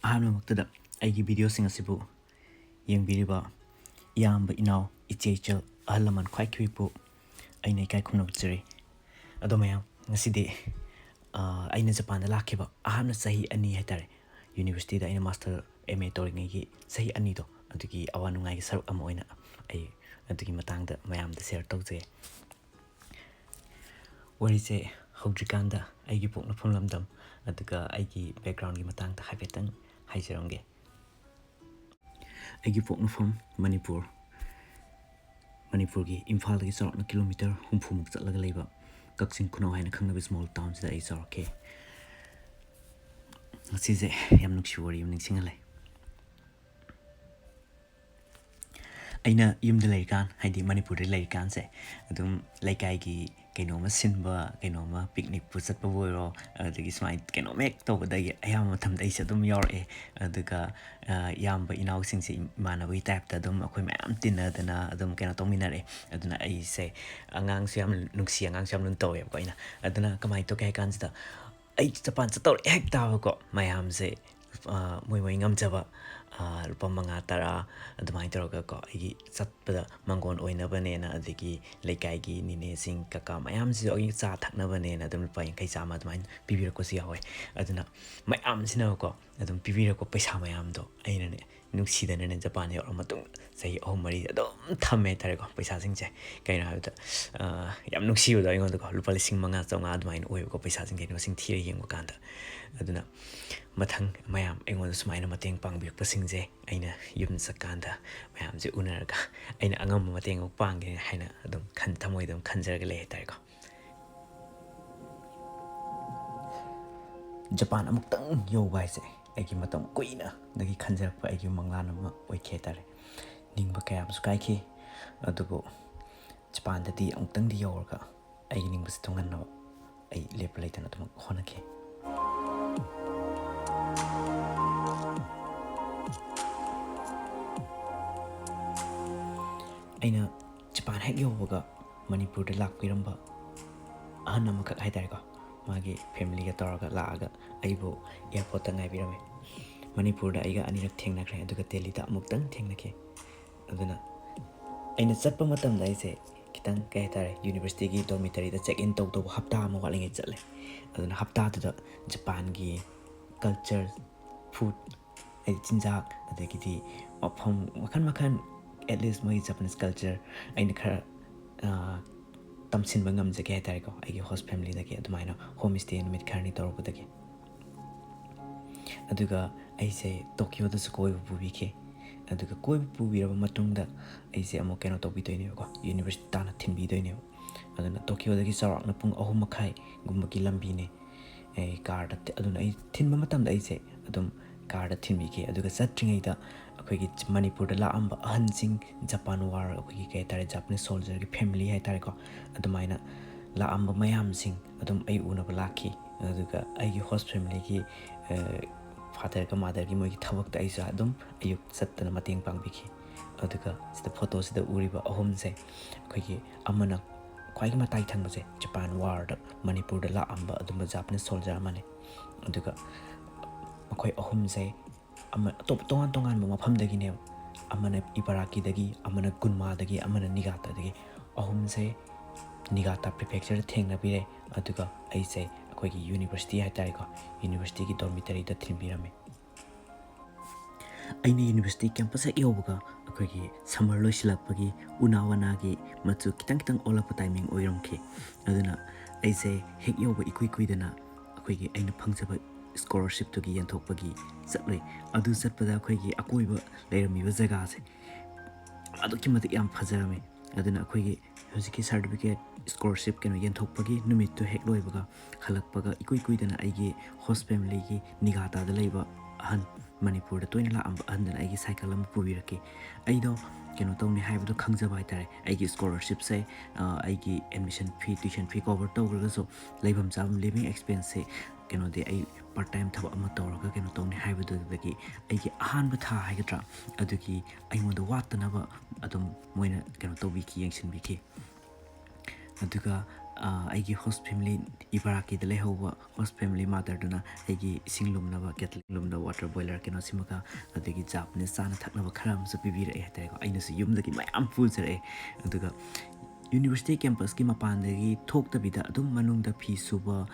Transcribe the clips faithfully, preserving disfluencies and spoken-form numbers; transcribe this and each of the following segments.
ꯑꯍꯥꯟꯕꯃꯛꯇꯗ ꯑꯩꯒꯤ videoꯁꯤꯡ ꯑꯁꯤꯕꯨ ꯌꯦꯡꯕꯤꯔꯤꯕ ꯏꯌꯥꯝꯕ, ꯏꯅꯥꯎ, ꯏꯆꯦ, ꯏꯆꯜ, ꯑꯍꯜ ꯂꯃꯟ ꯈ꯭ꯋꯥꯏ ꯈꯤꯕꯤꯛꯄꯨ ꯑꯩꯅ ꯏꯀꯥꯏ ꯈꯨꯝꯅꯕ ꯆꯦꯔꯤ꯫ ꯑꯗꯣ ꯃꯌꯥꯝ, ꯉꯁꯤꯗꯤ, ꯑ, ꯑꯩꯅ ꯖꯄꯥꯟꯗ ꯂꯥꯛꯈꯤꯕ ꯑꯍꯥꯟꯕ ꯆꯍꯤ ꯑꯅꯤ ꯍꯥꯏꯇꯥꯔꯦ, universityꯗ ꯑꯩꯅ master M A ꯇꯧꯔꯤꯉꯩꯒꯤ ꯆꯍꯤ ꯑꯅꯤꯗꯣ, ꯑꯗꯨꯒꯤ ꯑꯋꯥ ꯅꯨꯡꯉꯥꯏꯒꯤ ꯁꯔꯨꯛ ꯑꯃ ꯑꯣꯏꯅ ꯑꯩ ꯑꯗꯨꯒꯤ ꯃꯇꯥꯡꯗ ꯃꯌꯥꯝꯗ share ꯇꯧꯖꯒꯦ꯫ ꯋꯥꯔꯤꯁꯦ ꯍꯧꯗ꯭ꯔꯤꯀꯥꯟꯗ ꯑꯩꯒꯤ ꯄꯣꯛꯅꯐꯝ ꯂꯝꯗꯝ ꯑꯗꯨꯒ ꯑꯩꯒꯤ backgroundꯒꯤ ꯃꯇꯥꯡꯗ ꯍꯥꯏꯐꯦꯠꯇꯪ ꯍꯥꯏꯖꯔꯝꯒꯦ꯫ ꯑꯩꯒꯤ ꯄꯣꯛꯅꯐꯝ ꯃꯅꯤꯄꯨꯔ, ꯃꯅꯤꯄꯨꯔꯒꯤ ꯏꯝꯐꯥꯜꯗꯒꯤ ꯆꯥꯎꯔꯥꯛꯅ kilometre ꯍꯨꯝꯐꯨꯃꯨꯛ ꯆꯠꯂꯒ ꯂꯩꯕ ꯀꯛꯆꯤꯡ ꯈꯨꯅꯧ ꯍꯥꯏꯅ ꯈꯪꯅꯕ small townꯁꯤꯗ ꯑꯩ ꯆꯥꯎꯔꯛꯈꯤ꯫ ꯉꯁꯤꯁꯦ ꯌꯥꯝ ꯅꯨꯡꯁꯤꯕ ꯋꯥꯔꯤ ꯑꯃ ꯅꯤꯡꯁꯤꯡꯍꯜꯂꯦ꯫ ꯑꯩꯅ ꯌꯨꯝꯗ ꯂꯩꯔꯤꯀꯥꯟ, ꯍꯥꯏꯗꯤ ꯃꯅꯤꯄꯨꯔꯗ ꯂꯩꯔꯤꯀꯥꯟꯁꯦ, ꯑꯗꯨꯝ ꯂꯩꯀꯥꯏꯒꯤ ꯀꯩꯅꯣꯝꯃ ꯁꯤꯟꯕ, ꯀꯩꯅꯣꯝꯃ picnicꯄꯨ ꯆꯠꯄꯕꯨ ꯑꯣꯏꯔꯣ, ꯑꯗꯒꯤ ꯁꯨꯃꯥꯏꯅ ꯀꯩꯅꯣꯝꯃ ꯍꯦꯛ ꯇꯧꯕꯗꯒꯤ ꯑꯌꯥꯝꯕ ꯃꯇꯝꯗ ꯑꯩꯁꯦ ꯑꯗꯨꯝ ꯌꯥꯎꯔꯛꯑꯦ꯫ ꯑꯗꯨꯒ, ꯑ, ꯏꯌꯥꯝꯕ ꯏꯅꯥꯎꯁꯤꯡꯁꯦ ꯏꯃꯥꯟꯅꯕꯒꯤ typeꯇ ꯑꯗꯨꯝ ꯑꯩꯈꯣꯏ ꯃꯌꯥꯝ ꯇꯤꯟꯅꯗꯅ ꯑꯗꯨꯝ ꯀꯩꯅꯣ ꯇꯧꯃꯤꯟꯅꯔꯛꯑꯦ꯫ ꯑꯗꯨꯅ ꯑꯩꯁꯦ ꯑꯉꯥꯡꯁꯨ ꯌꯥꯝ ꯅꯨꯡꯁꯤ, ꯑꯉꯥꯡꯁꯨ ꯌꯥꯝ ꯂꯨꯅ ꯇꯧꯋꯦꯕꯀꯣ ꯑꯩꯅ꯫ ꯑꯗꯨꯅ ꯀꯃꯥꯏꯅ ꯇꯧꯒꯦ ꯍꯥꯏ ꯀꯥꯟꯁꯤꯗ, ꯑꯩ ꯖꯄꯥꯟ ꯆꯠꯇꯧꯔꯦ ꯍꯦꯛ ꯇꯥꯕꯀꯣ, ꯃꯌꯥꯝꯁꯦ, ꯑ, ꯃꯣꯏ ꯃꯣꯏ ꯉꯝꯖꯕ, ꯑ, ꯂꯨꯄꯥ ꯃꯉꯥ, ꯇꯔꯥ ꯑꯗꯨꯃꯥꯏꯅ ꯇꯧꯔꯒꯀꯣ, ꯑꯩꯒꯤ ꯆꯠꯄꯗ ꯃꯥꯡꯒꯣꯟ ꯑꯣꯏꯅꯕꯅꯦꯅ, ꯑꯗꯒꯤ ꯂꯩꯀꯥꯏꯒꯤ ꯅꯤꯅꯦꯁꯤꯡ, ꯀꯀꯥ ꯃꯌꯥꯝꯁꯤꯁꯨ ꯑꯩꯒꯤ ꯆꯥ ꯊꯛꯅꯕꯅꯦꯅ ꯑꯗꯨꯝ ꯂꯨꯄꯥ ꯌꯥꯡꯈꯩ, ꯆꯥꯝꯃ ꯑꯗꯨꯃꯥꯏꯅ ꯄꯤꯕꯤꯔꯛꯄꯁꯨ ꯌꯥꯎꯋꯦ꯫ ꯑꯗꯨꯅ ꯃꯌꯥꯝꯁꯤꯅꯀꯣ ꯑꯗꯨꯝ ꯄꯤꯕꯤꯔꯛꯄ ꯄꯩꯁꯥ ꯃꯌꯥꯝꯗꯣ ꯑꯩꯅꯅꯦ, ꯅꯨꯡꯁꯤꯗꯅꯅꯦ ꯖꯄꯥꯟ ꯌꯧꯔ ꯃꯇꯨꯡ ꯆꯍꯤ ꯑꯍꯨꯝ ꯃꯔꯤ ꯑꯗꯨꯝ ꯊꯝꯃꯦ ꯍꯥꯏꯇꯥꯔꯦꯀꯣ ꯄꯩꯁꯥꯁꯤꯡꯁꯦ꯫ ꯀꯩꯅꯣ ꯍꯥꯏꯕꯗ, ꯑ, ꯌꯥꯝ ꯅꯨꯡꯁꯤꯕꯗꯣ ꯑꯩꯉꯣꯟꯗꯀꯣ, ꯂꯨꯄꯥ ꯂꯤꯁꯤꯡ ꯃꯉꯥ ꯆꯥꯝꯃꯉꯥ ꯑꯗꯨꯃꯥꯏꯅ ꯑꯣꯏꯕꯀꯣ ꯄꯩꯁꯥꯁꯤꯡꯁꯦ, ꯃꯁꯤꯡ ꯊꯤꯔ ꯌꯦꯡꯕ ꯀꯥꯟꯗ꯫ ꯑꯗꯨꯅ ꯃꯊꯪ ꯃꯌꯥꯝ ꯑꯩꯉꯣꯟꯗ ꯁꯨꯃꯥꯏꯅ ꯃꯇꯦꯡ ꯄꯥꯡꯕꯤꯔꯛꯄꯁꯤꯡꯁꯦ ꯑꯩꯅ ꯌꯨꯝ ꯆꯠꯀꯥꯟꯗ ꯃꯌꯥꯝꯁꯦ ꯎꯅꯔꯒ ꯑꯩꯅ ꯑꯉꯝꯕ ꯃꯇꯦꯡ ꯑꯃꯨꯛ ꯄꯥꯡꯒꯦ ꯍꯥꯏꯅ ꯑꯗꯨꯝ ꯈꯟ-, ꯊꯃꯣꯏꯗ ꯑꯗꯨꯝ ꯈꯟꯖꯔꯒ ꯂꯩ ꯍꯥꯏꯇꯥꯔꯦꯀꯣ꯫ ꯖꯄꯥꯟ ꯑꯃꯨꯛꯇꯪ ꯌꯧꯕ ꯍꯥꯏꯁꯦ ꯑꯩꯒꯤ ꯃꯇꯝ ꯀꯨꯏꯅꯗꯒꯤ ꯈꯟꯖꯔꯛꯄ ꯑꯩꯒꯤ ꯃꯪꯂꯥꯟ ꯑꯃ ꯑꯣꯏꯈꯤ ꯍꯥꯏꯇꯥꯔꯦ꯫ ꯅꯤꯡꯕ ꯀꯌꯥ ꯑꯃꯁꯨ ꯀꯥꯏꯈꯤ, ꯑꯗꯨꯕꯨ ꯖꯄꯥꯟꯗꯗꯤ ꯑꯃꯨꯛꯇꯪꯗꯤ ꯌꯧꯔꯒ ꯑꯩꯒꯤ ꯅꯤꯡꯕꯁꯤ ꯊꯨꯡꯍꯟꯅꯕ ꯑꯩ ꯂꯦꯞꯄ ꯂꯩꯇꯅ ꯑꯗꯨꯃꯛ ꯍꯣꯠꯅꯈꯤ꯫ ꯑꯩꯅ ꯖꯄꯥꯟ ꯍꯦꯛ ꯌꯧꯕꯒ ꯃꯅꯤꯄꯨꯔꯗ ꯂꯥꯛꯄꯤꯔꯝꯕ ꯑꯍꯟ ꯑꯃꯈꯛ ꯍꯥꯏꯇꯥꯔꯦꯀꯣ, ꯃꯥꯒꯤ familyꯒ ꯇꯧꯔꯒ ꯂꯥꯛꯑꯒ ꯑꯩꯕꯨ airportꯇ ꯉꯥꯏꯕꯤꯔꯝꯃꯤ꯫ ꯃꯅꯤꯄꯨꯔꯗ ꯑꯩꯒ ꯑꯅꯤꯔꯛ ꯊꯦꯡꯅꯈ꯭ꯔꯦ, ꯑꯗꯨꯒ ꯗꯦꯜꯂꯤꯗ ꯑꯃꯨꯛꯇꯪ ꯊꯦꯡꯅꯈꯤ꯫ ꯑꯗꯨꯅ ꯑꯩꯅ ꯆꯠꯄ ꯃꯇꯝꯗ ꯑꯩꯁꯦ ꯈꯤꯇꯪ, ꯀꯩ ꯍꯥꯏꯇꯥꯔꯦ, ꯌꯨꯅꯤꯚꯔꯁꯤꯇꯤꯒꯤ ꯗꯣꯔꯃꯤꯇꯔꯤꯗ ꯆꯦꯛ ꯏꯟ ꯇꯧꯗꯧꯕ ꯍꯞꯇꯥ ꯑꯃ ꯋꯥꯠꯂꯤꯉꯩ ꯆꯠꯂꯦ꯫ ꯑꯗꯨꯅ ꯍꯞꯇꯥꯗꯨꯗ ꯖꯄꯥꯟꯒꯤ ꯀꯜꯆꯔ, ꯐꯨꯗ, ꯍꯥꯏꯗꯤ ꯆꯤꯟꯖꯥꯛ, ꯑꯗꯒꯤꯗꯤ ꯃꯐꯝ ꯃꯈꯜ ꯃꯈꯜ, at least ꯃꯣꯏꯒꯤ ꯖꯄꯥꯅꯤꯁ ꯀꯜꯆꯔ ꯑꯩꯅ ꯈꯔ, ꯑ, ꯇꯝꯁꯤꯟꯕ ꯉꯝꯖꯒꯦ ꯍꯥꯏꯇꯥꯔꯦꯀꯣ, ꯑꯩꯒꯤ ꯍꯣꯁ ꯐꯦꯃꯤꯂꯤꯗꯒꯤ ꯑꯗꯨꯃꯥꯏꯅ ꯍꯣꯝ ꯁ꯭ꯇꯦ ꯅꯨꯃꯤꯠ ꯈꯔꯅꯤ ꯇꯧꯔꯛꯄꯗꯒꯤ꯫ ꯑꯗꯨꯒ ꯑꯩꯁꯦ ꯇꯣꯀꯤꯌꯣꯗꯁꯨ ꯀꯣꯏꯕ ꯄꯨꯕꯤꯈꯤ꯫ ꯑꯗꯨꯒ ꯀꯣꯏꯕ ꯄꯨꯕꯤꯔꯕ ꯃꯇꯨꯡꯗ ꯑꯩꯁꯦ ꯑꯃꯨꯛ ꯀꯩꯅꯣ ꯇꯧꯕꯤꯗꯣꯏꯅꯦꯕꯀꯣ, ꯌꯨꯅꯤꯚꯔꯁꯤꯇꯤ ꯇꯥꯟꯅ ꯊꯤꯟꯕꯤꯗꯣꯏꯅꯦꯕ꯫ ꯑꯗꯨꯅ ꯇꯣꯀꯤꯌꯣꯗꯒꯤ ꯆꯥꯎꯔꯥꯛꯅ ꯄꯨꯡ ꯑꯍꯨꯝ ꯃꯈꯥꯏꯒꯨꯝꯕꯒꯤ ꯂꯝꯕꯤꯅꯦ, ꯑꯩ ꯀꯥꯔꯗ ꯊꯤ-, ꯑꯗꯨꯅ ꯑꯩ ꯊꯤꯟꯕ ꯃꯇꯝꯗ ꯑꯩꯁꯦ ꯑꯗꯨꯝ ꯀꯥꯔꯗ ꯊꯤꯟꯕꯤꯈꯤ꯫ ꯑꯗꯨꯒ ꯆꯠꯇ꯭ꯔꯤꯉꯩꯗ ꯑꯩꯈꯣꯏꯒꯤ ꯃꯅꯤꯄꯨꯔꯗ ꯂꯥꯛꯑꯝꯕ ꯑꯍꯟꯁꯤꯡ, ꯖꯄꯥꯟ ꯋꯥꯔ, ꯑꯩꯈꯣꯏꯒꯤ ꯀꯩ ꯍꯥꯏꯇꯥꯔꯦ, ꯖꯄꯥꯅꯤꯁ ꯁꯣꯜꯖꯔꯒꯤ ꯐꯦꯃꯤꯂꯤ ꯍꯥꯏꯇꯥꯔꯦꯀꯣ, ꯑꯗꯨꯃꯥꯏꯅ ꯂꯥꯛꯑꯝꯕ ꯃꯌꯥꯝꯁꯤꯡ ꯑꯗꯨꯝ ꯑꯩ ꯎꯅꯕ ꯂꯥꯛꯈꯤ꯫ ꯑꯗꯨꯒ ꯑꯩꯒꯤ ꯍꯣꯁ ꯐꯦꯃꯤꯂꯤꯒꯤ, ꯑ, ꯐꯥꯗꯔꯒ ꯃꯥꯗꯔꯒꯤ ꯃꯣꯏꯒꯤ ꯊꯕꯛꯇ ꯑꯩꯁꯨ ꯑꯗꯨꯝ ꯑꯌꯨꯛ ꯆꯠꯇꯅ ꯃꯇꯦꯡ ꯄꯥꯡꯕꯤꯈꯤ꯫ ꯑꯗꯨꯒ ꯁꯤꯗ ꯐꯣꯇꯣꯁꯤꯗ ꯎꯔꯤꯕ ꯑꯍꯨꯝꯁꯦ, ꯑꯩꯈꯣꯏꯒꯤ ꯑꯃꯅ ꯈ꯭ꯋꯥꯏꯒꯤ ꯃꯇꯥꯏ ꯊꯪꯕꯁꯦ ꯖꯄꯥꯟ ꯋꯥꯔꯗ ꯃꯅꯤꯄꯨꯔꯗ ꯂꯥꯛꯑꯝꯕ ꯑꯗꯨꯝꯕ ꯖꯄꯥꯅꯤꯁ ꯁꯣꯜꯖꯔ ꯑꯃꯅꯤ꯫ ꯑꯗꯨꯒ ꯃꯈꯣꯏ ꯑꯍꯨꯝꯁꯦ ꯑꯃ ꯑꯇꯣꯞ-, ꯇꯣꯉꯥꯟ ꯇꯣꯉꯥꯟꯕ ꯃꯐꯝꯗꯒꯤꯅꯦꯕ꯫ ꯑꯃꯅ ꯏꯕꯥꯔꯥꯀꯤꯗꯒꯤ, ꯑꯃꯅ ꯒꯨꯟꯃꯥꯗꯒꯤ, ꯑꯃꯅ ꯅꯤꯒꯥꯇꯥꯗꯒꯤ꯫ ꯑꯍꯨꯝꯁꯦ ꯅꯤꯒꯥꯇꯥ ꯄ꯭ꯔꯤꯐꯦꯛꯆꯔꯗ ꯊꯦꯡꯅꯕꯤꯔꯦ꯫ ꯑꯗꯨꯒ ꯑꯩꯁꯦ ꯑꯩꯈꯣꯏꯒꯤ ꯌꯨꯅꯤꯚꯔꯁꯤꯇꯤ ꯍꯥꯏꯇꯥꯔꯦꯀꯣ, ꯌꯨꯅꯤꯚꯔꯁꯤꯇꯤꯒꯤ ꯗꯣꯔꯃꯤꯇꯔꯤꯗ ꯊꯤꯟꯕꯤꯔꯝꯃꯤ꯫ ꯑꯩꯅ ꯌꯨꯅꯤꯚꯔꯁꯤꯇꯤ ꯀꯦꯝꯄꯁ ꯍꯦꯛ ꯌꯧꯕꯒ ꯑꯩꯈꯣꯏꯒꯤ ꯁꯝꯃꯔ ꯂꯣꯏꯁꯤꯜꯂꯛꯄꯒꯤ ꯎꯅꯥ ꯋꯥꯅꯥꯒꯤ ꯃꯆꯨ ꯈꯤꯇꯪ ꯈꯤꯇꯪ ꯑꯣꯜꯂꯛꯄ ꯇꯥꯏꯃꯤꯡ ꯑꯣꯏꯔꯝꯈꯤ꯫ ꯑꯗꯨꯅ ꯑꯩꯁꯦ ꯍꯦꯛ ꯌꯧꯕ ꯏꯀꯨꯏ ꯀꯨꯏꯗꯅ ꯑꯩꯈꯣꯏꯒꯤ ꯑꯩꯅ ꯐꯪꯖꯕ ꯁ꯭ꯀꯣꯂꯔꯁꯤꯞꯇꯨꯒꯤ ꯌꯦꯟꯊꯣꯛꯄꯒꯤ ꯆꯠꯂꯨꯏ꯫ ꯑꯗꯨ ꯆꯠꯄꯗ ꯑꯩꯈꯣꯏꯒꯤ ꯑꯀꯣꯏꯕ ꯂꯩꯔꯝꯃꯤꯕ ꯖꯒꯥꯁꯦ ꯑꯗꯨꯛꯀꯤ ꯃꯇꯤꯛ ꯌꯥꯝ ꯐꯖꯔꯝꯃꯤ꯫ ꯑꯗꯨꯅ ꯑꯩꯈꯣꯏꯒꯤ ꯍꯧꯖꯤꯛꯀꯤ ꯁꯥꯔꯇꯤꯐꯤꯀꯦꯠ, ꯁ꯭ꯀꯣꯂꯔꯁꯤꯞ ꯀꯩꯅꯣ ꯌꯦꯟꯊꯣꯛꯄꯒꯤ ꯅꯨꯃꯤꯠꯇꯨ ꯍꯦꯛ ꯂꯣꯏꯕꯒ ꯍꯜꯂꯛꯄꯒ ꯏꯀꯨꯏ ꯀꯨꯏꯗꯅ ꯑꯩꯒꯤ ꯍꯣꯁ ꯐꯦꯃꯤꯂꯤꯒꯤ ꯅꯤꯒꯥꯇꯥꯗ ꯂꯩꯕ ꯑꯍꯟ, ꯃꯅꯤꯄꯨꯔꯗ ꯇꯣꯏꯅ ꯂꯥꯛꯑꯝꯕ ꯑꯍꯟꯗꯨꯅ ꯑꯩꯒꯤ ꯁꯥꯏꯀꯜ ꯑꯃ ꯄꯨꯕꯤꯔꯛꯈꯤ꯫ ꯑꯩꯗꯣ ꯀꯩꯅꯣ ꯇꯧꯅꯤ ꯍꯥꯏꯕꯗꯣ ꯈꯪꯖꯕ ꯍꯥꯏꯇꯥꯔꯦ, ꯑꯩꯒꯤ ꯁ꯭ꯀꯣꯂꯔꯁꯤꯞꯁꯦ, ꯑ, ꯑꯩꯒꯤ admission fee, tuition fee cover ꯇꯧꯈ꯭ꯔꯒꯁꯨ ꯂꯩꯐꯝ ꯆꯥꯐꯝ, ꯂꯤꯚꯤꯡ ꯑꯦꯛꯁꯄꯦꯟꯁꯁꯦ ꯀꯩꯅꯣꯗꯤ ꯑꯩ ꯄꯥꯔꯠ ꯇꯥꯏꯝ ꯊꯕꯛ ꯑꯃ ꯇꯧꯔꯒ ꯀꯩꯅꯣ ꯇꯧꯅꯤ ꯍꯥꯏꯕꯗꯨꯗꯒꯤ ꯑꯩꯒꯤ ꯑꯍꯥꯟꯕ ꯊꯥ ꯍꯥꯏꯒꯗ꯭ꯔꯥ, ꯑꯗꯨꯒꯤ ꯑꯩꯉꯣꯟꯗ ꯋꯥꯠꯇꯅꯕ ꯑꯗꯨꯝ ꯃꯣꯏꯅ ꯀꯩꯅꯣ ꯇꯧꯕꯤꯈꯤ, ꯌꯦꯡꯁꯤꯟꯕꯤꯈꯤ꯫ ꯑꯗꯨꯒ ꯑꯩꯒꯤ host family, ꯏꯕꯥꯔꯥꯀꯤꯗ ꯂꯩꯍꯧꯕ host family motherꯗꯨꯅ ꯑꯩꯒꯤ ꯏꯁꯤꯡ ꯂꯨꯝꯅꯕ, ꯀꯦꯇꯂꯤ ꯂꯨꯝꯅꯕ water boiler ꯀꯩꯅꯣꯁꯤꯃꯒ, ꯑꯗꯒꯤ Japanese ꯆꯥꯅ ꯊꯛꯅꯕ ꯈꯔ ꯑꯃꯁꯨ ꯄꯤꯕꯤꯔꯛꯑꯦ ꯍꯥꯏꯇꯥꯔꯦꯀꯣ꯫ ꯑꯩꯅꯁꯨ ꯌꯨꯝꯗꯒꯤ ꯃꯌꯥꯝ ꯄꯨꯖꯔꯛꯑꯦ꯫ ꯑꯗꯨꯒ university campusꯀꯤ ꯃꯄꯥꯟꯗꯒꯤ ꯊꯣꯛꯇꯕꯤꯗ ꯑꯗꯨꯝ ꯃꯅꯨꯡꯗ ꯐꯤ ꯁꯨꯕ,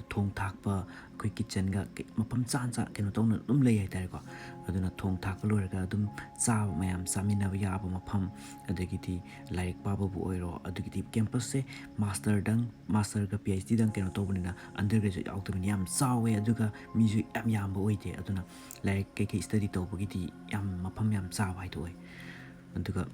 ꯊꯣꯡ ꯊꯥꯛꯄ, ꯑꯩꯈꯣꯏ kitchenꯒ ꯀꯩ-, ꯃꯐꯝ ꯆꯥ ꯆꯥ ꯀꯩꯅꯣ ꯇꯧꯅ ꯑꯗꯨꯝ ꯂꯩ ꯍꯥꯏꯇꯥꯔꯦꯀꯣ꯫ ꯑꯗꯨꯅ ꯊꯣꯡ ꯊꯥꯛꯄ ꯂꯣꯏꯔꯒ ꯑꯗꯨꯝ ꯆꯥꯕ ꯃꯌꯥꯝ ꯆꯥꯃꯤꯟꯅꯕ ꯌꯥꯕ ꯃꯐꯝ, ꯑꯗꯒꯤꯗꯤ ꯂꯥꯏꯔꯤꯛ ꯄꯥꯕꯕꯨ ꯑꯣꯏꯔꯣ, ꯑꯗꯨꯒꯤꯗꯤ campusꯁꯦ masterꯗꯪ, masterꯒ PhDꯗꯪ ꯀꯩꯅꯣ ꯇꯧꯕꯅꯤꯅ, undergraduate ꯌꯥꯎꯗꯕꯅꯤꯅ ꯌꯥꯝ ꯆꯥꯎꯋꯦ꯫ ꯑꯗꯨꯒ ꯃꯤꯁꯨ ꯌꯥꯝ ꯌꯥꯝꯕ ꯑꯣꯏꯗꯦ꯫ ꯑꯗꯨꯅ ꯂꯥꯏꯔꯤꯛ ꯀꯩꯀꯩ study ꯇꯧꯕꯒꯤꯗꯤ ꯌꯥꯝ ꯃꯐꯝ ꯌꯥꯝ ꯆꯥꯕ ꯍꯥꯏꯗꯣ ꯑꯣꯏ꯫ ꯑꯗꯨꯒ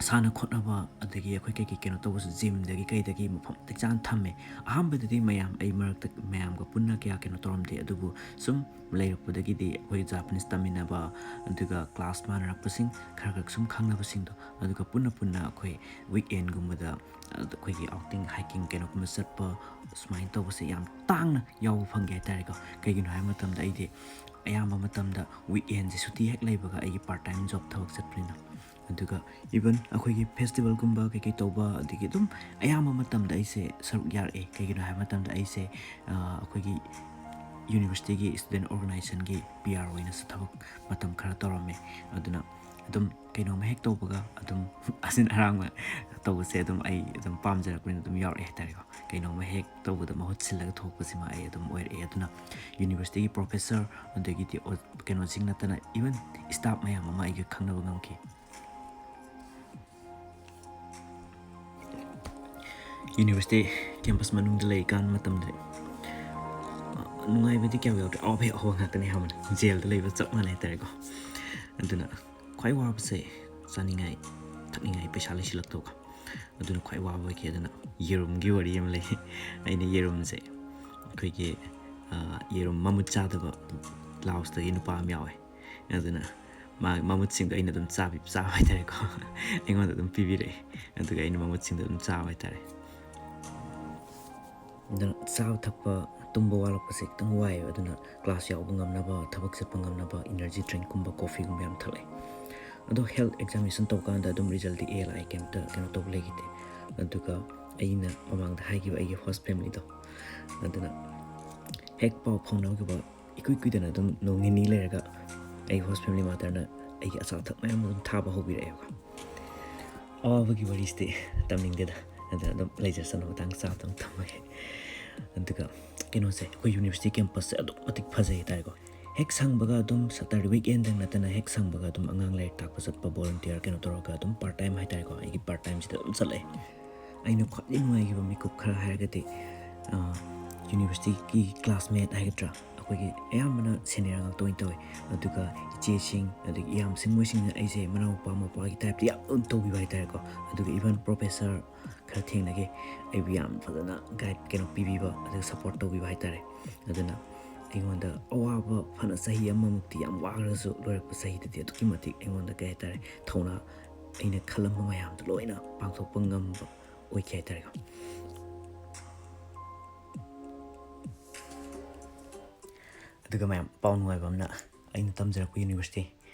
ꯁꯥꯟꯅ ꯈꯣꯠꯅꯕ, ꯑꯗꯒꯤ ꯑꯩꯈꯣꯏ ꯀꯩꯀꯩ ꯀꯩꯅꯣ ꯇꯧꯕꯁꯨ gymꯗꯒꯤ ꯀꯩꯗꯒꯤ ꯃꯐꯝ ꯃꯇꯤꯛ ꯆꯥꯅ ꯊꯝꯃꯦ꯫ ꯑꯍꯥꯟꯕꯗꯗꯤ ꯃꯌꯥꯝ, ꯑꯩ ꯃꯔꯛꯇ ꯃꯌꯥꯝꯒ ꯄꯨꯟꯅ ꯀꯌꯥ ꯀꯩꯅꯣ ꯇꯧꯔꯝꯗꯦ, ꯑꯗꯨꯕꯨ ꯁꯨꯝ ꯂꯩꯔꯛꯄꯗꯒꯤꯗꯤ ꯑꯩꯈꯣꯏ Japanese ꯇꯝꯃꯤꯟꯅꯕ, ꯑꯗꯨꯒ class ꯃꯥꯟꯅꯔꯛꯄꯁꯤꯡ, ꯈꯔ ꯈꯔ ꯁꯨꯝ ꯈꯪꯅꯕꯁꯤꯡꯗꯣ, ꯑꯗꯨꯒ ꯄꯨꯟꯅ ꯄꯨꯟꯅ ꯑꯩꯈꯣꯏ weekendꯒꯨꯝꯕꯗ ꯑꯩꯈꯣꯏꯒꯤ outing, hiking ꯀꯩꯅꯣꯒꯨꯝꯕ ꯆꯠꯄ, ꯁꯨꯃꯥꯏꯅ ꯇꯧꯕꯁꯦ ꯌꯥꯝ ꯇꯥꯡꯅ ꯌꯥꯎꯕ ꯐꯪꯒꯦ ꯍꯥꯏꯇꯥꯔꯦꯀꯣ꯫ ꯀꯩꯒꯤꯅꯣ ꯍꯥꯏꯕ ꯃꯇꯝꯗ ꯑꯩꯗꯤ ꯑꯌꯥꯝꯕ ꯃꯇꯝꯗ weekendꯁꯦ ꯁꯨꯇꯤ ꯍꯦꯛ ꯂꯩꯕꯒ ꯑꯩꯒꯤ part time job ꯊꯕꯛ ꯆꯠꯄꯅꯤꯅ꯫ ꯑꯗꯨꯒ even ꯑꯩꯈꯣꯏꯒꯤ festivalꯒꯨꯝꯕ ꯀꯩꯀꯩ ꯇꯧꯕ, ꯑꯗꯒꯤ ꯑꯗꯨꯝ ꯑꯌꯥꯝꯕ ꯃꯇꯝꯗ ꯑꯩꯁꯦ ꯁꯔꯨꯛ ꯌꯥꯔꯛꯑꯦ꯫ ꯀꯩꯒꯤꯅꯣ ꯍꯥꯏꯕ ꯃꯇꯝꯗ ꯑꯩꯁꯦ, ꯑ, ꯑꯩꯈꯣꯏꯒꯤ universityꯒꯤ student organizationꯒꯤ PR ꯑꯣꯏꯅꯁꯨ ꯊꯕꯛ ꯃꯇꯝ ꯈꯔ ꯇꯧꯔꯝꯃꯦ꯫ ꯑꯗꯨꯅ ꯑꯗꯨꯝ ꯀꯩꯅꯣꯝꯃ ꯍꯦꯛ ꯇꯧꯕꯒ ꯑꯗꯨꯝ ꯑꯁꯤꯟ ꯑꯔꯥꯡꯕ ꯇꯧꯕꯁꯦ ꯑꯗꯨꯝ ꯑꯩ ꯑꯗꯨꯝ ꯄꯥꯝꯖꯔꯛꯄꯅꯤꯅ ꯑꯗꯨꯝ ꯌꯥꯎꯔꯛꯑꯦ ꯍꯥꯏꯇꯥꯔꯦꯀꯣ꯫ ꯀꯩꯅꯣꯝꯃ ꯍꯦꯛ ꯇꯧꯕꯗ ꯃꯍꯨꯠ ꯁꯤꯜꯂꯒ ꯊꯣꯛꯄꯁꯤꯃ ꯑꯩ ꯑꯗꯨꯝ ꯑꯣꯏꯔꯛꯑꯦ꯫ ꯑꯗꯨꯅ universityꯒꯤ professor, ꯑꯗꯒꯤꯗꯤ ꯑꯣ-, ꯀꯩꯅꯣꯁꯤꯡ ꯅꯠꯇꯅ even staff ꯃꯌꯥꯝ ꯑꯃ ꯑꯩꯒ ꯈꯪꯅꯕ ꯉꯝꯈꯤ꯫ University campus ꯃꯅꯨꯡꯗ ꯂꯩꯔꯤꯀꯥꯟ ꯃꯇꯝꯗ, ꯑ, ꯅꯨꯡꯉꯥꯏꯕꯗꯤ ꯀꯌꯥ ꯌꯥꯎꯗ꯭ꯔꯦ꯫ ꯑꯋꯥꯕ ꯍꯦꯛ ꯑꯋꯥꯕ ꯉꯥꯛꯇꯅꯦ ꯍꯥꯏꯕꯅꯤ꯫ Jailꯗ ꯂꯩꯕ ꯆꯞ ꯃꯥꯟꯅꯩ ꯍꯥꯏꯇꯥꯔꯦꯀꯣ꯫ ꯑꯗꯨꯅ ꯈ꯭ꯋꯥꯏ ꯋꯥꯕꯁꯦ ꯆꯥꯅꯤꯡꯉꯥꯏ ꯊꯛꯅꯤꯡꯉꯥꯏ ꯄꯩꯁꯥ ꯂꯩꯁꯤꯜꯂꯛꯇꯕ, ꯑꯗꯨꯅ ꯈ꯭ꯋꯥꯏ ꯋꯥꯕ ꯑꯣꯏꯈꯤ꯫ ꯑꯗꯨꯅ ꯌꯦꯔꯨꯝꯒꯤ ꯋꯥꯔꯤ ꯑꯃ ꯂꯩ꯫ ꯑꯩꯅ ꯌꯦꯔꯨꯝꯁꯦ ꯑꯩꯈꯣꯏꯒꯤ, ꯑ, ꯌꯦꯔꯨꯝ ꯃꯃꯨꯠ ꯆꯥꯗꯕ Laosꯇꯒꯤ ꯅꯨꯄꯥ ꯑꯃ ꯌꯥꯎꯋꯦ꯫ ꯑꯗꯨꯅ ꯃꯥ ꯃꯃꯨꯠꯁꯤꯡꯗꯣ ꯑꯩꯅ ꯑꯗꯨꯝ ꯆꯥꯕꯤ-, ꯆꯥꯕ ꯍꯥꯏꯇꯥꯔꯦꯀꯣ꯫ ꯑꯩꯉꯣꯟꯗ ꯑꯗꯨꯝ ꯄꯤꯕꯤꯔꯛꯑꯦ꯫ ꯑꯗꯨꯒ ꯑꯩꯅ ꯃꯃꯨꯠꯁꯤꯡꯗꯣ ꯑꯗꯨꯝ ꯆꯥꯕ ꯍꯥꯏꯇꯥꯔꯦ꯫ ꯑꯗꯨꯅ ꯆꯥꯕ ꯊꯛꯄ, ꯇꯨꯝꯕ ꯋꯥꯠꯂꯛꯄꯁꯦ ꯈꯤꯇꯪ ꯋꯥꯏꯑꯦꯕ꯫ ꯑꯗꯨꯅ class ꯌꯥꯎꯕ ꯉꯝꯅꯕ, ꯊꯕꯛ ꯆꯠꯄ ꯉꯝꯅꯕ energy drinkꯀꯨꯝꯕ, coffeeꯒꯨꯝꯕ ꯌꯥꯝ ꯊꯛꯂꯛꯑꯦ꯫ ꯑꯗꯣ health examination ꯇꯧꯀꯥꯟꯗ ꯑꯗꯨꯝ resultꯇꯤ A ꯂꯥꯛꯑꯦ, ꯀꯩꯝꯇ ꯀꯩꯅꯣ ꯇꯧꯕ ꯂꯩꯈꯤꯗꯦ꯫ ꯑꯗꯨꯒ ꯑꯩꯅ ꯃꯃꯥꯡꯗ ꯍꯥꯏꯈꯤꯕ ꯑꯩꯒꯤ host familyꯗꯣ, ꯑꯗꯨꯅ ꯍꯦꯛ ꯄꯥꯎ ꯐꯥꯎꯅꯈꯤꯕ ꯏꯀꯨꯏ ꯀꯨꯏꯗꯅ ꯑꯗꯨꯝ ꯅꯣꯡ ꯅꯤꯅꯤ ꯂꯩꯔꯒ ꯑꯩ host family motherꯅ ꯑꯩꯒꯤ ꯑꯆꯥ ꯑꯊꯛ ꯃꯌꯥꯝ ꯑꯗꯨꯝ ꯊꯥꯕ ꯍꯧꯕꯤꯔꯛꯑꯦꯕꯀꯣ꯫ ꯑꯋꯥꯕꯒꯤ ꯋꯥꯔꯤꯁꯤꯗꯤ ꯇꯝꯅꯤꯡꯗꯦꯗ, ꯑꯗ ꯑꯗꯨꯝ ꯂꯩꯖꯁꯅꯨ, ꯃꯇꯥꯡ ꯆꯥꯕꯗ ꯑꯗꯨꯝ ꯊꯝꯃꯒꯦ꯫ ꯑꯗꯨꯒ ꯀꯩꯅꯣꯁꯦ, ꯑꯩꯈꯣꯏ university campusꯁꯦ ꯑꯗꯨꯛ ꯃꯇꯤꯛ ꯐꯖꯩ ꯍꯥꯏꯇꯥꯔꯦꯀꯣ꯫ ꯍꯦꯛ ꯁꯪꯕꯒ ꯑꯗꯨꯝ Saturday weekendꯗꯪ ꯅꯠꯇꯅ ꯍꯦꯛ ꯁꯪꯕꯒ ꯑꯗꯨꯝ ꯑꯉꯥꯡ ꯂꯥꯏꯔꯤꯛ ꯇꯥꯛꯄ ꯆꯠꯄ, volunteer ꯀꯩꯅꯣ ꯇꯧꯔꯒ ꯑꯗꯨꯝ part time ꯍꯥꯏꯇꯥꯔꯦꯀꯣ, ꯑꯩꯒꯤ part timeꯁꯤꯗ ꯑꯗꯨꯝ ꯆꯠꯂꯛꯑꯦ꯫ ꯑꯩꯅ ꯈ꯭ꯋꯥꯏꯗꯒꯤ ꯅꯨꯡꯉꯥꯏꯈꯤꯕ ꯃꯤꯀꯨꯞ ꯈꯔ ꯍꯥꯏꯔꯒꯗꯤ, universityꯒꯤ classmate ꯍꯥꯏꯒꯗ꯭ꯔꯥ, ꯑꯩꯈꯣꯏꯒꯤ ꯑꯌꯥꯝꯕꯅ senior ꯉꯥꯛꯇ ꯑꯣꯏꯅ ꯇꯧꯋꯦ꯫ ꯑꯗꯨꯒ ꯏꯆꯦꯁꯤꯡ, ꯑꯗꯒꯤ ꯏꯌꯥꯝꯕꯁꯤꯡ, ꯃꯣꯏꯁꯤꯡꯅ ꯑꯩꯁꯦ ꯃꯅꯥꯎꯄꯥ ꯃꯧꯄꯥꯒꯤ typeꯇ ꯌꯥꯝ ꯂꯨꯅ ꯇꯧꯕꯤꯕ ꯍꯥꯏꯇꯥꯔꯦꯀꯣ꯫ ꯑꯗꯨꯒ even professor ꯈꯔ ꯊꯦꯡꯅꯈꯤ, ꯑꯩꯕꯨ ꯌꯥꯝ ꯐꯖꯅ guide, ꯀꯩꯅꯣ, ꯄꯤꯕꯤꯕ, ꯑꯗꯨꯒ support ꯇꯧꯕꯤꯕ ꯍꯥꯏꯇꯥꯔꯦ꯫ ꯑꯗꯨꯅ ꯑꯩꯉꯣꯟꯗ ꯑꯋꯥꯕ ꯐꯅ ꯆꯍꯤ ꯑꯃꯃꯨꯛꯇꯤ ꯌꯥꯝ ꯋꯥꯈ꯭ꯔꯁꯨ, ꯂꯣꯏꯔꯛꯄ ꯆꯍꯤꯗꯗꯤ ꯑꯗꯨꯛꯀꯤ ꯃꯇꯤꯛ ꯑꯩꯉꯣꯟꯗ, ꯀꯩ ꯍꯥꯏꯇꯥꯔꯦ, ꯊꯧꯅꯥ, ꯑꯩꯅ ꯈꯜꯂꯝꯕ ꯃꯌꯥꯝꯗꯣ ꯂꯣꯏꯅ ꯄꯥꯡꯊꯣꯛꯄ ꯉꯝꯕ ꯑꯣꯏꯈꯤ ꯍꯥꯏꯇꯥꯔꯦꯀꯣ꯫ ꯑꯗꯨꯒ ꯃꯌꯥꯝ, ꯄꯥꯎ ꯅꯨꯡꯉꯥꯏꯕ ꯑꯃꯅ, ꯑꯩꯅ ꯇꯝꯖꯔꯛꯄ university,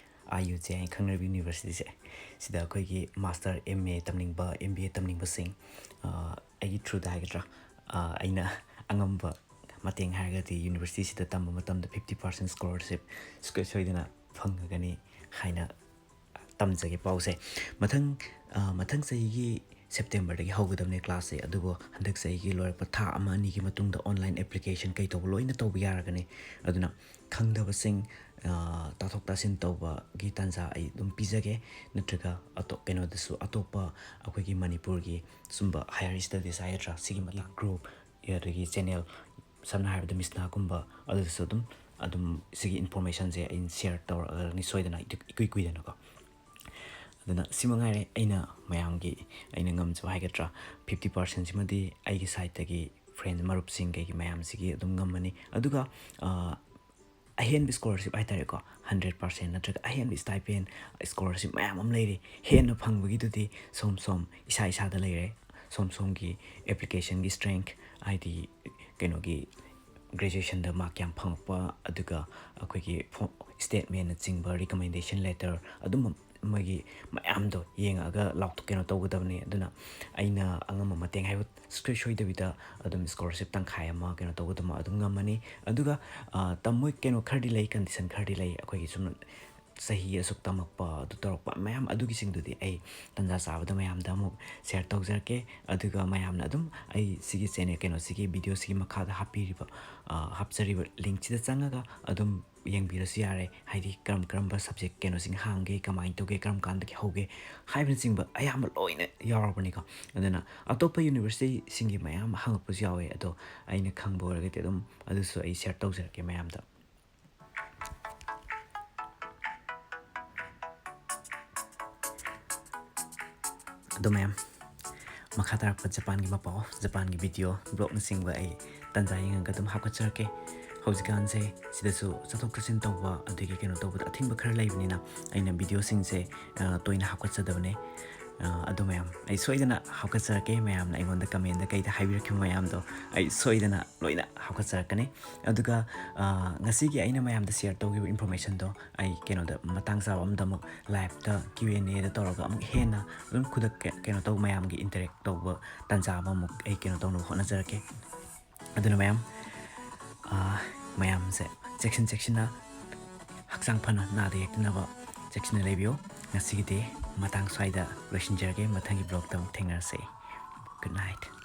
IUJ ꯍꯥꯏꯅ ꯈꯪꯅꯔꯤꯕ universityꯁꯦ, ꯁꯤꯗ ꯑꯩꯈꯣꯏꯒꯤ master, MA ꯇꯝꯅꯤꯡꯕ, MBA ꯇꯝꯅꯤꯡꯕꯁꯤꯡ, ꯑ, ꯑꯩꯒꯤ throughꯗ ꯍꯥꯏꯒꯗ꯭ꯔꯥ, ꯑ, ꯑꯩꯅ ꯑꯉꯝꯕ ꯃꯇꯦꯡ ꯍꯥꯏꯔꯒꯗꯤ universityꯁꯤꯗ ꯇꯝꯕ ꯃꯇꯝꯗ fifty percent scholarship ꯁꯨꯡꯁꯣꯏ ꯁꯣꯏꯗꯅ ꯐꯪꯉꯒꯅꯤ ꯍꯥꯏꯅ ꯇꯝꯖꯒꯦ ꯄꯥꯎꯁꯦ꯫ ꯃꯊꯪ, ꯑ, ꯃꯊꯪ ꯆꯍꯤꯒꯤ Septemberꯗꯒꯤ ꯍꯧꯒꯗꯕꯅꯦ classꯁꯦ, ꯑꯗꯨꯕꯨ ꯍꯟꯗꯛ ꯆꯍꯤꯒꯤ ꯂꯣꯏꯔꯛꯄ ꯊꯥ ꯑꯃ ꯑꯅꯤꯒꯤ ꯃꯇꯨꯡꯗ online application ꯀꯩ ꯇꯧꯕ ꯂꯣꯏꯅ ꯇꯧꯕ ꯌꯥꯔꯒꯅꯤ꯫ ꯑꯗꯨꯅ ꯈꯪꯗꯕꯁꯤꯡ, ꯑ, ꯇꯥꯊꯣꯛ ꯇꯥꯁꯤꯟ ꯇꯧꯕꯒꯤ ꯇꯥꯟꯖꯥ ꯑꯩ ꯑꯗꯨꯝ ꯄꯤꯖꯒꯦ꯫ ꯅꯠꯇ꯭ꯔꯒ ꯑꯇꯣꯞ-, ꯀꯩꯅꯣꯗꯁꯨ, ꯑꯇꯣꯞꯄ ꯑꯩꯈꯣꯏꯒꯤ ꯃꯅꯤꯄꯨꯔꯒꯤ ꯁꯨꯝꯕ higher studies ꯍꯥꯏꯒꯗ꯭ꯔꯥ, ꯁꯤꯒꯤ ꯃꯇꯥꯡ group, ꯑꯗꯒꯤ channel, ꯁꯝꯅ ꯍꯥꯏꯔꯕꯗ ꯃꯤꯁꯅꯥꯒꯨꯝꯕ, ꯑꯗꯨꯗꯁꯨ ꯑꯗꯨꯝ, ꯑꯗꯨꯝ ꯁꯤꯒꯤ informationꯁꯦ ꯑꯩꯅ share ꯇꯧꯔꯛꯑꯒꯅꯤ ꯁꯣꯏꯗꯅ, ꯏꯀꯨꯏ ꯀꯨꯏꯗꯅꯀꯣ꯫ ꯑꯗꯨꯅ ꯁꯤ ꯃꯉꯥꯏꯔꯦ ꯑꯩꯅ ꯃꯌꯥꯝꯒꯤ, ꯑꯩꯅ ꯉꯝꯖꯕ ꯍꯥꯏꯒꯗ꯭ꯔꯥ, fifty percentꯁꯤꯃꯗꯤ ꯑꯩꯒꯤ sideꯇꯒꯤ friend, ꯃꯔꯨꯞꯁꯤꯡ, ꯀꯩꯒꯤ ꯃꯌꯥꯝꯁꯤꯒꯤ ꯑꯗꯨꯝ ꯉꯝꯃꯅꯤ꯫ ꯑꯗꯨꯒ, ꯑ, ꯑꯍꯦꯟꯕ scholarship ꯍꯥꯏꯇꯥꯔꯦꯀꯣ, hundred percent ꯅꯠꯇ꯭ꯔꯒ ꯑꯍꯦꯟꯕ stipend, scholarship ꯃꯌꯥꯝ ꯑꯃ ꯂꯩꯔꯤ꯫ ꯍꯦꯟꯅ ꯐꯪꯕꯒꯤꯗꯨꯗꯤ ꯁꯣꯝ ꯁꯣꯝ ꯏꯁꯥ ꯏꯁꯥꯗ ꯂꯩꯔꯦ꯫ ꯁꯣꯝ ꯁꯣꯝꯒꯤ applicationꯒꯤ strength, ꯍꯥꯏꯗꯤ ꯀꯩꯅꯣꯒꯤ graduationꯗ mark ꯀꯌꯥꯝ ꯐꯪꯉꯛꯄ, ꯑꯗꯨꯒ ꯑꯩꯈꯣꯏꯒꯤ ꯐꯣ-, statementꯅꯆꯤꯡꯕ, recommendation letter, ꯑꯗꯨꯝꯕ ꯃꯣꯏꯒꯤ ꯃꯌꯥꯝꯗꯣ ꯌꯦꯡꯉꯛꯑꯒ ꯂꯥꯎꯊꯣꯛ ꯀꯩꯅꯣ ꯇꯧꯒꯗꯕꯅꯤ꯫ ꯑꯗꯨꯅ ꯑꯩꯅ ꯑꯉꯝꯕ ꯃꯇꯦꯡ ꯍꯥꯏꯕ ꯁꯨꯡꯁꯣꯏ ꯁꯣꯏꯗꯕꯤꯗ ꯑꯗꯨꯝ scholarship ꯇꯪꯈꯥꯏ ꯑꯃ ꯀꯩꯅꯣ ꯇꯧꯒꯗꯕ ꯑꯗꯨꯝ ꯉꯝꯃꯅꯤ꯫ ꯑꯗꯨꯒ ꯇꯝꯃꯣꯏ ꯀꯩꯅꯣ ꯈꯔꯗꯤ ꯂꯩ, condition ꯈꯔꯗꯤ ꯂꯩ꯫ ꯑꯩꯈꯣꯏꯒꯤ ꯁꯨꯝ ꯆꯍꯤ ꯑꯁꯨꯛ ꯇꯝꯃꯛꯄ, ꯑꯗꯨ ꯇꯧꯔꯛꯄ ꯃꯌꯥꯝ ꯑꯗꯨꯒꯤꯁꯤꯡꯗꯨꯗꯤ ꯑꯩ ꯇꯟꯖꯥ ꯆꯥꯕꯗ ꯃꯌꯥꯝꯗ ꯑꯃꯨꯛ share ꯇꯧꯖꯔꯛꯀꯦ꯫ ꯑꯗꯨꯒ ꯃꯌꯥꯝꯅ ꯑꯗꯨꯝ ꯑꯩ ꯁꯤꯒꯤ channel ꯀꯩꯅꯣꯁꯤꯒꯤ videoꯁꯤꯒꯤ ꯃꯈꯥꯗ ꯍꯥꯞꯄꯤꯔꯤꯕ, ꯍꯥꯞꯆꯔꯤꯕ linkꯁꯤꯗ ꯆꯪꯉꯒ ꯑꯗꯨꯝ ꯌꯦꯡꯕꯤꯔꯁꯨ ꯌꯥꯔꯦ꯫ ꯍꯥꯏꯗꯤ ꯀꯔꯝ ꯀꯔꯝꯕ subject ꯀꯩꯅꯣꯁꯤꯡ ꯍꯥꯡꯒꯦ, ꯀꯃꯥꯏꯅ ꯇꯧꯒꯦ, ꯀꯔꯝ ꯀꯥꯟꯗꯒꯤ ꯍꯧꯒꯦ ꯍꯥꯏꯕꯅꯆꯤꯡꯕ ꯑꯌꯥꯝꯕ ꯂꯣꯏꯅ ꯌꯥꯎꯔꯕꯅꯤꯀꯣ꯫ ꯑꯗꯨꯅ ꯑꯇꯣꯞꯄ universityꯁꯤꯡꯒꯤ ꯃꯌꯥꯝ ꯍꯪꯉꯛꯄꯁꯨ ꯌꯥꯎꯋꯦ, ꯑꯗꯣ ꯑꯩꯅ ꯈꯪꯕ ꯑꯣꯏꯔꯒꯗꯤ ꯑꯗꯨꯝ ꯑꯗꯨꯁꯨ ꯑꯩ share ꯇꯧꯖꯔꯛꯀꯦ ꯃꯌꯥꯝꯗ꯫ ꯑꯗꯣ ꯃꯌꯥꯝ, ꯃꯈꯥ ꯇꯥꯔꯛꯄ ꯖꯄꯥꯟꯒꯤ ꯃꯄꯥꯎ, ꯖꯄꯥꯟꯒꯤ video blogꯅꯆꯤꯡꯕ ꯑꯩ ꯇꯟꯖꯥ ꯌꯦꯡꯉꯒ ꯑꯗꯨꯝ ꯍꯥꯞꯀꯠꯆꯔꯛꯀꯦ꯫ ꯍꯧꯖꯤꯛꯀꯥꯟꯁꯦ ꯁꯤꯗꯁꯨ ꯆꯠꯊꯣꯛ ꯆꯠꯁꯤꯟ ꯇꯧꯕ ꯑꯗꯒꯤ ꯀꯩꯅꯣ ꯇꯧꯕꯗ ꯑꯊꯤꯡꯕ ꯈꯔ ꯂꯩꯕꯅꯤꯅ ꯑꯩꯅ videoꯁꯤꯡꯁꯦ ꯇꯣꯏꯅ ꯍꯥꯞꯀꯠꯆꯗꯕꯅꯦ꯫ ꯑꯗꯨ ꯃꯌꯥꯝ ꯑꯩ ꯁꯣꯏꯗꯅ ꯍꯥꯞꯀꯠꯆꯔꯛꯀꯦ꯫ ꯃꯌꯥꯝꯅ ꯑꯩꯉꯣꯟꯗ commentꯗ ꯀꯩꯗ ꯍꯥꯏꯕꯤꯔꯛꯈꯤꯕ ꯃꯌꯥꯝꯗꯣ ꯑꯩ ꯁꯣꯏꯗꯅ ꯂꯣꯏꯅ ꯍꯥꯞꯀꯠꯆꯔꯛꯀꯅꯤ꯫ ꯑꯗꯨꯒ ꯉꯁꯤꯒꯤ ꯑꯩꯅ ꯃꯌꯥꯝꯗ share ꯇꯧꯈꯤꯕ informationꯗꯣ ꯑꯩ ꯀꯩꯅꯣꯗ ꯃꯇꯥꯡ ꯆꯥꯕ ꯑꯃꯗ ꯑꯃꯨꯛ liveꯇ Q and Aꯗ ꯇꯧꯔꯒ ꯑꯃꯨꯛ ꯍꯦꯟꯅ ꯑꯗꯨꯝ ꯈꯨꯗꯛ ꯀꯩꯅꯣ ꯇꯧꯕ, ꯃꯌꯥꯝꯒꯤ interact ꯇꯧꯕ ꯇꯥꯟꯖꯥ ꯑꯃ ꯑꯃꯨꯛ ꯑꯩ ꯀꯩꯅꯣ ꯇꯧꯅꯕ ꯍꯣꯠꯅꯖꯔꯛꯀꯦ꯫ ꯑꯗꯨꯅ ꯃꯌꯥꯝ, ꯃꯌꯥꯝꯁꯦ ꯆꯦꯛꯁꯤꯟ ꯆꯦꯛꯁꯤꯟꯅ, ꯍꯛꯆꯥꯡ ꯐꯅ, ꯅꯥꯗ ꯌꯦꯛꯇꯅꯕ ꯆꯦꯛꯁꯤꯟꯅ ꯂꯩꯕꯤꯌꯨ꯫ ꯉꯁꯤꯒꯤꯗꯤ ꯃꯇꯥꯡ ꯁ꯭ꯋꯥꯏꯗ ꯂꯣꯏꯁꯤꯟꯖꯔꯒꯦ꯫ ꯃꯊꯪꯒꯤ blogꯇ ꯑꯃꯨꯛ ꯊꯦꯡꯅꯔꯁꯦ꯫ Good night꯫